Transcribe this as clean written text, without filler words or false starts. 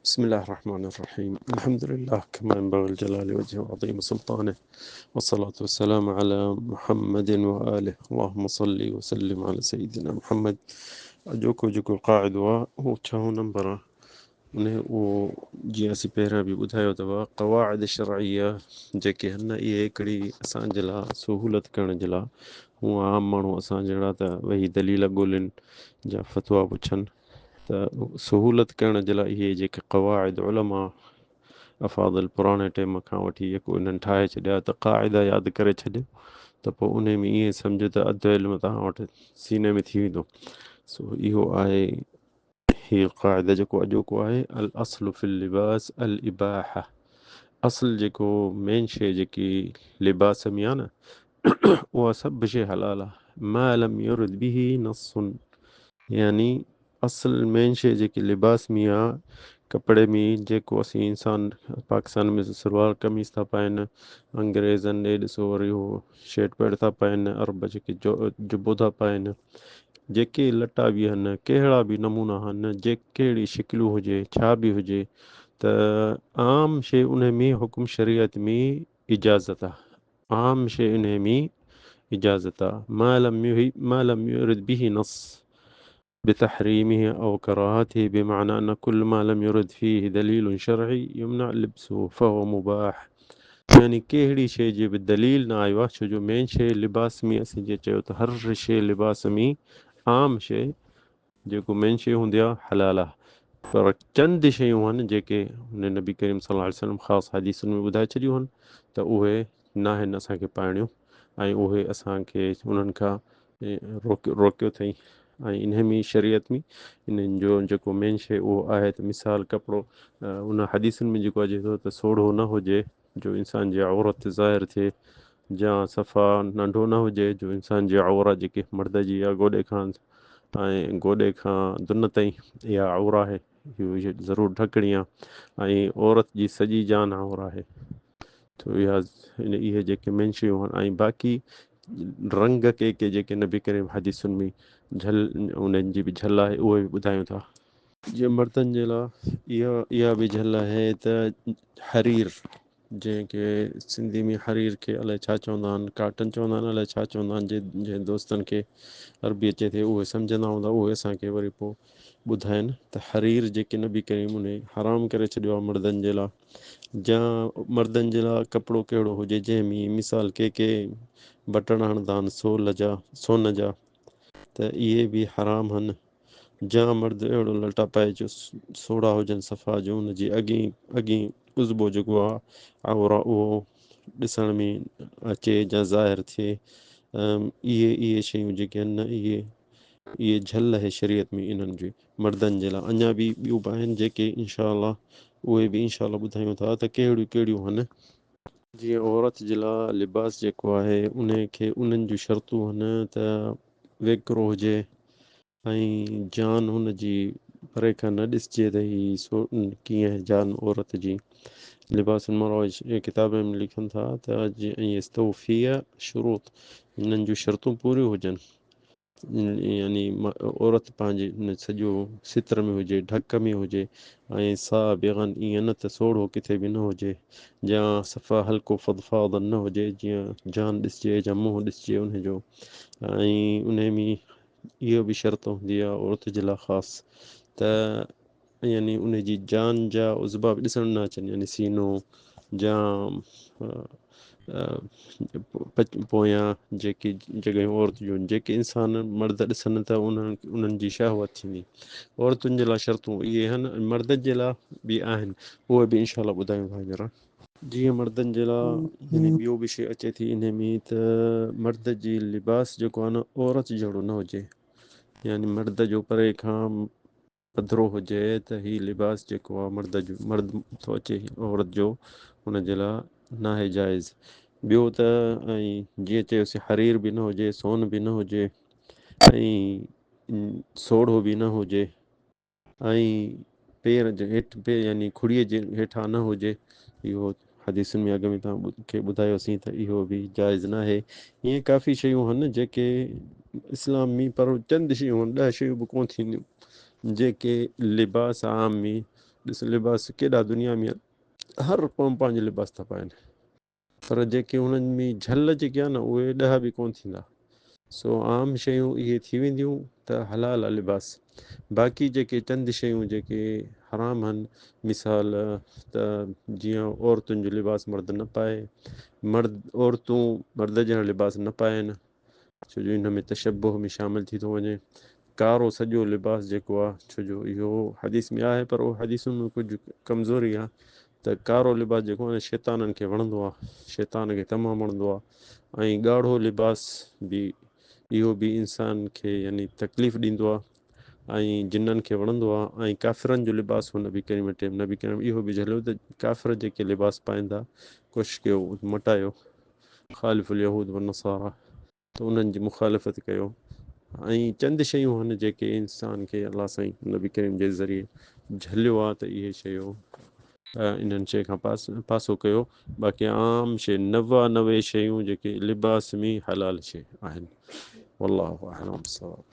بسم الله الرحمن الرحيم. الحمد لله كما ينبغي لجلال وجهه وعظيم سلطانه، والصلاة والسلام على محمد وآله. اللهم صل وسلم على سيدنا محمد. اڄوڪو جيڪو قاعدو آهي اهو ڇهون نمبر آهي. ان اهو جيئن اسين پهريان به ٻڌايو اٿو، قواعد شرعيه جيڪي آهن اهي هڪڙي اسان جي لاء سهولت ڪرڻ جي لاء، هونء عام ماڻهو اسان جهڙا ته ويهي دليل ڳولين يا فتويٰ پڇن، ته سهولت ڪرڻ جي لاء اهي جيڪي قواعد علماء افاضل پراڻي ٽيم کان وٺي جيڪو انهن ٺاهي ڇڏيا ته قاعدا ياد ڪري ڇڏيو ته پوء انهي ۾ ائين سمجهو ته اڌ علم توهان وٽ سيني ۾ ٿي ويندو. سو اهو آهي هي قاعده جيڪو اڄوڪو آهي، الاصل في اللباس الاباحه. اصل جيڪو مين شي جيڪي لباس ۾ آهي نه، اها سڀ شي حلال آهي، ما لم يرد به نص، يعني اصل مين شي جيڪي لباس ۾ آ، ڪپڙي ۾، جيڪو اسين انسان پاڪستان ۾ سلوار قميص ٿا پائين، انگريزن ڏي ڏسو وري هو شرٽ پينٽ ٿا پائين، عرب جيڪي جبو ٿا پائين، جيڪي لٽا به آهن، ڪهڙا به نمونا آهن، جي ڪهڙي شڪليون هجي، ڇا به هجي، ته عام شي ان ۾ حڪم شريعت ۾ اجازت آ، عام شي انهي ۾ اجازت آ، ما لم يرد به نص بتحريمه أو كراهته، بمعنى أن كل ما لم يرد فيه دليل شرعي يمنع لبسه فهو مباح. يعني ڪهڙي شيء جي به دليل نه آيو آهي، ڇو جو مين شيء لباس ۾ اسين جيئن چيو ته هر شيء لباس ۾ عام شيء جيڪو مين شيء هوندي آهي حلال آهي، پر چند شيون آهن جيڪي هن نبي ڪريم صلي الله عليه وسلم خاص حديثن ۾ ٻڌائي ڇڏيون آهن ته اهي ناهن اسان کي پائڻيون ۽ اهي اسان کي انهن کان روڪيو اٿئي. ۽ انهي ۾ شريعت ۾ انهن جو جيڪو مين شيء اهو آهي ته مثال ڪپڙو ان حديثن ۾ جيڪو اچي ٿو ته سوڙهو نه هجي جو انسان جي عورت ظاهر ٿئي، جا صفا ننڍو نه هجي جو انسان جي عورت جيڪي مرد جي يا گوڏي کان ۽ گوڏي کان دن تائين اها عورت آهي، اهو ضرور ڍڪڻي آهي، ۽ عورت جي سڄي جان عورت آهي. ته اها اهي جيڪي مين شيون آهن، ۽ باقي رنگ ڪي ڪي جيڪي نبي ڪريم حديثن ۾ جهل انهن جي به جهل آهي، اهي به ٻڌايون ٿا. جيئن مردن جي لاء اها به جهل آهي ته حرير، جنهن کي سنڌي ۾ حرير کي الائي ڇا چوندا آهن، ڪاٽن چوندا آهن، الائي ڇا چوندا آهن، جنهن دوستن کي عربي اچي ٿي اهي سمجهندا هوندا، اهي اسان کي وري پوء ٻڌائين ته حرير جيڪي نبي ڪريم انهي حرام ڪري ڇڏيو آهي مردن جي لاء. جا مردن جي لاء ڪپڙو ڪهڙو هجي جنهن ۾ مثال ڪي ڪي بٽڻ هڻندا آهن سول جا، سون جا، ته اهي به حرام هن. جا مرد اهڙو لٽا پائي جو سوڙها هجن صفا، جو ان جي اڳين عضبو جيڪو آهي عورا اهو ڏسڻ ۾ اچي يا ظاهر ٿئي. اهي شيون جيڪي آهن نه، اهي جهل آهي شريعت ۾ انهن جي مردن جي لاء. اڃا به ٻيون به آهن جيڪي انشاء الله اهي به انشاء الله ٻڌايون ٿا ته ڪهڙيون ڪهڙيون آهن. جيئن عورت جي لاء لباس جيڪو آهي انهي کي انهن جون شرطون آهن ته ويڪرو هجي ۽ جان هن جي پري کان نه ڏسجي ته هي سو ڪيئن آهي جان عورت جي. لباس المرأة ڪتاب ۾ لکن ٿا ته جيئن يستوفي شروط، انهن جون شرطون پوريون هجن، يعني عورت پنهنجي سڄو ستر ۾ هجي، ڍڪ ۾ هجي، ۽ سابغا ائين نه ته سوڙهو ڪٿي به نه هجي، يا صفا هلڪو فضفاضا نه هجي جيئن جان ڏسجي يا منهن ڏسجي ان جو. ۽ انهي ۾ اهو به شرط هوندي آهي عورت جي لاء خاص ته يعني ان جي جان جا عضوا به ڏسڻ نه اچن، يعني سينو جا پويان جيڪي جڳهيون عورت جون جيڪي انسان مرد ڏسن ته انهن جي شهوت ٿيندي. عورتن جي لاء شرطون اهي آهن ۽ مردن جي لاء به آهن، اهي به انشاء الله ٻڌايون ٿا هينئر. جيئن مردن جي لاء يعني ٻيو به شيء اچي ٿي انهي ۾ ته مرد جي لباس جيڪو آهي نه عورت جهڙو نه هجي، يعني مرد جو پري کان پڌرو هجي ته هي لباس جيڪو آهي مرد جو، مرد ٿو اچي عورت جو ان جي لاء ناهي جائز. ٻيو ته ۽ جيئن چيوسين حرير به نه هجي، سون به نه هجي ۽ سوڙهو به نه هجي ۽ پير جي هيٺ پير يعني کڙيء جي هيٺان نه هجي. اهو حديثن ۾ اڳ ۾ توهان کي ٻڌايوسين ته اهو به جائز ناهي. ائين ڪافي شيون آهن جيڪي اسلام ۾ پر چند شيون آهن، 10 شيون به ڪونه ٿينديون جيڪي لباس عام ۾ ڏس لباس ڪيڏا دنيا ۾ هر قوم پنهنجو لباس ٿا پائن پر جيڪي انهن ۾ جهل جيڪي آهن نه اهي ڏهه به ڪونه ٿيندا. سو عام شيون اهي ٿي وينديون ته حلال آ لباس. باقي جيڪي چند شيون جيڪي حرام هن مثال ته جيئن عورتن جو لباس مرد نه پائي، مرد عورتون مرد جهڙو لباس نه پائن ڇو جو ان ۾ تشبه ۾ شامل ٿي ٿو وڃي. ڪارو سڄو لباس جيڪو آ ڇو جو اهو حديث ۾ آهي پر اهو حديثن ۾ ڪجهه ڪمزوري آ ته ڪارو لباس جيڪو آهي نه شيطانن کي وڻندو آ شيطان کي تمام وڻندو آ ۽ ڳاڙهو لباس به اهو به انسان کي يعني تڪليف ڏيندو آ ۽ جنن کي وڻندو آ ۽ ڪافرن جو لباس هو نبي ڪريم ٽيم نبي ڪريم اهو به جهليو ته ڪافر جيڪي لباس پائين ٿا ڪوشش ڪيو مٽايو خالف اليهود والنصارى ته انهن جي مخالفت ڪيو ۽ چند شيون هن جيڪي انسان کي الله سائين نبي ڪريم جي ذريعي جهليو آ ته اهي شيون انهن شي کان پاسو ڪيو باقي عام شي 99 شيون جيڪي لباس ۾ حلال شي آهن والله اعلم بالصواب.